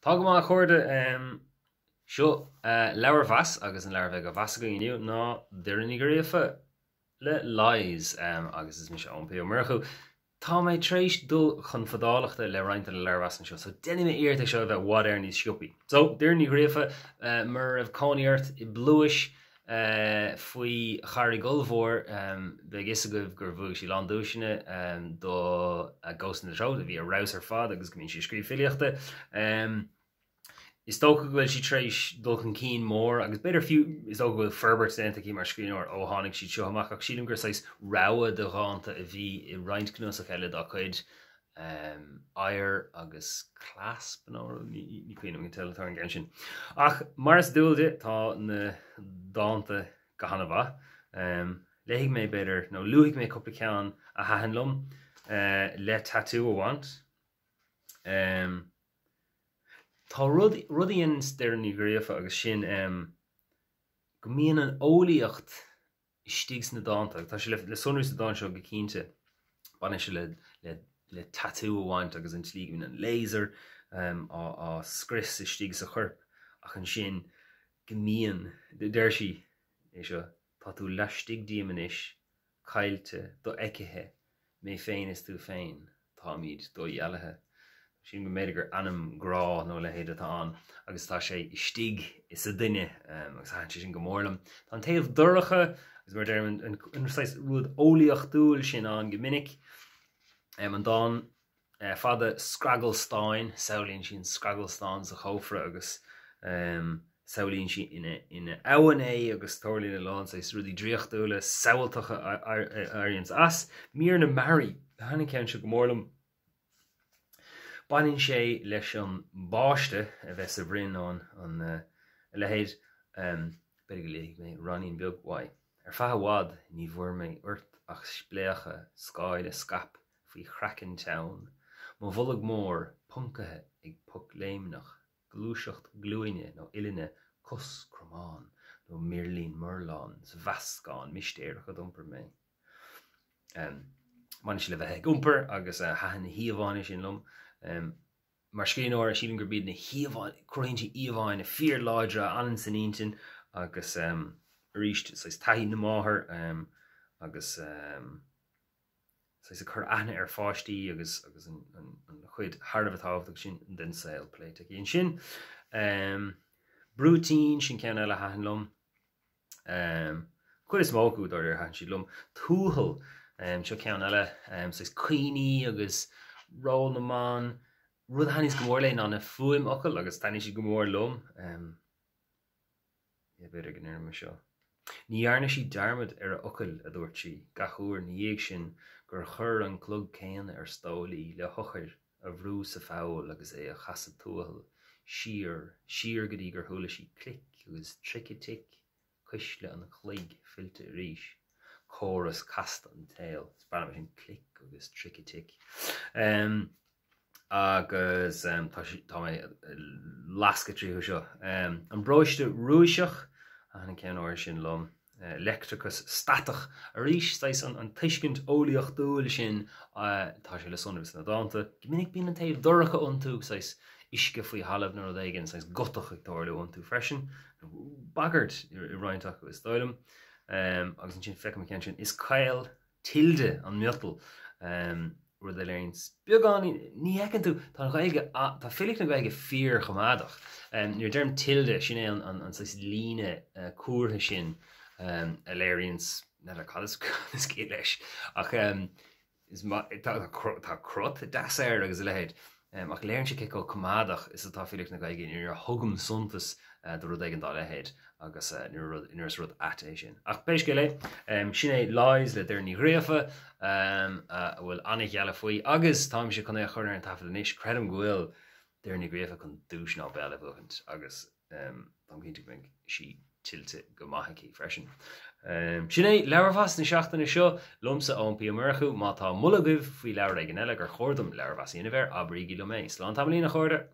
Tá go maith a chairde. Seo leabharmheas agus an leabhar a bheidh á mheas againn inniu ná Doireann Ní Ghríofa le Lies agus is mise Eoin P Ó Murchú. Tá mé tar éis dul chun fadálachta le roinnt de na leabharmheasanna seo so déanfaidh mé iarracht é seo a bheith i bhfad Éireann níos sciobthaí. So, Doireann Ní Ghríofa, mura raibh cónaí ort i bpluais faoi charraig ollmhór, beidh a fhios agaibh gur bhuaigh sí a lán duaiseanna do A Ghost in the Throat, a bhí ar fheabhas ar fad agus go mbíonn sí ag scríobh filíochta. Is dócha go bhfuil sí tar éis dul chun cinn mór agus b'fhéidir fiú, is dócha go bhfuil forbairt déanta aici mar scríbhneoir ó tháinig siad seo amach ach sílim gur saghas rogha de dhánta a bhí i roinnt cnuasach eile dá cuid. Oighear agus Clasp nó ní cuimhin liom an teideal atá ar an gceann sin. Ach mar is dual di, tá na dánta go han-mhaith. Léifidh mé, b'fhéidir, nó luafaidh mé cúpla ceann a thaitin liom le tatú a bhaint. Tá rud, rud a dhéanann Doireann Ní Ghríofa agus sin go mbíonn an eolaíocht istigh sna dánta, agus tá sé le sonrú sa dán seo go cinnte, baineann sé le, le, le tatú a bhaint agus an tslí go mbíonn an laser á, á scrios istigh sa chorp ach ansin go mbíonn, deir sí é seo, tá tú laistigh díom anois, caillte, dofheicthe, mé féin is tú féin, táimid dodhealaithe. Sílim go mb'fhéidir gur ainm grá nó a leithéid atá ann agus tá sé istigh sa duine agus thaitin sé sin go mór liom. Tá an taobh dorcha agus mar a deirim an saghas rud eolaíochtúil sin ann go minic. An dán fada scragall stáin, samhlaíonn sí an scragall stáin sa chófra agus samhlaíonn sí ina abhainn é agus tarlaíonn a lán saghas rudaí draíochtúla samhaltacha a éiríonns as. Mír na Mearaí, thaitin an ceann seo go mór liom. Baineann sé leis an bpáiste a bheith sa bhroinn nó an a leithéid. B'fhéidir go léifidh mé rannín beag uaidh. Ar feadh i bhfad ní bhfuair mé ort ach spléachadh scáil a scaip faoi chraiceann teann, mo bholg mór poncaithe ag poc léimneach, gluaiseacht glúine nó uillinne, cos cromán nó mirlín murlán sa mheascán mistéireach a d'iompair mé. Baineann sé le bheith ag iompar agus thaitin na híomhánna sin liom. Mar scríbhneoir, sílim gurb iad na híomhánna, cruthaíonn sí íomhánna fíorláidre a fhanann san intinn agus arís, saghas taithí na máthar agus. saghas ag cur aithne ar pháistí agus agus an an chuid thar a bheith tábhachtach sin den saol pléite aici ansin. Brúitín, sin ceann eile a thaitin liom. Cuid is mó acu dáiríre thaitin siad liom. Tuathal, seo ceann eile, saghas cuimhní agus ról na mban. Rud a thaitníos go mór léi ná na fuaimfhocail agus taitníonn siad go mór liom. B'fhéidir go ndéarfaidh mé seo. Ní dhearna sí dearmad ar a fhocail, a dúirt sí, gach uair ina dhiaidh sin gur chuir an clog céanna ar stól í le heochair a bhrú sa pholl agus é a chasadh tuathal, siar, siar go dtí gur chuala sí clic agus tric-a-tic, cuisle an chloig fillte arís. Córas casta an tsaoil. Is breá liom é sin, clic agus tric-a-tic. Agus tá tá mé ag lascadh tríothu seo. An Bróiste Rúiseach, thaitin an ceann áirithe sin liom. Leictreachas statach. Arís, saghas an tuiscint eolaíochtúil sin, tá sé le sonrú sna dánta. Go minic bíonn an taobh dorcha iontu, saghas uisce faoi thalamh nó rud éigin, saghas gotach ag tarlú iontu freisin. Bagairt i roinnt acu is dóigh liom. Agus ansin feicim an ceann sin, is caol tilde an miotal, rud a léiríonn beagáinín, ní fheiceann tú, tá an Ghaeilge, tá filíocht na Gaeilge fíorchoimeádach. Nuair a deirim tilde, sin é an saghas líne cuartha sin a léiríonn, n'fheadar cad is ciall leis, ach is maith, tá crot deas air agus a leithéid. Ach léiríonn sé cé chomh coimeádach is atá filíocht na Gaeilge nuair a thugaim suntas do rud éigin dá leithéid agus nuair is rud ait é sin. Ach pé scéal é, sin é Lies le Doireann Ní Ghríofa, a bhfuil an-ghealladh faoi agus táimse chun é a chur ar an taifead anois, creidim go bhfuil Doireann Ní Ghríofa chun duais Nobel a bhuachaint agus Táim cinnte go mbeidh sí tuillte go maith aici freisin. Sin é leabharmheas na seachtaine seo liomsa, Eoin P. Ó Murchú. Má tá moladh agaibh faoi leabhar éigin eile gur chóir dom leabharmheas a dhéanamh air, abraígí liom é. Slán tamaillín, a chairde!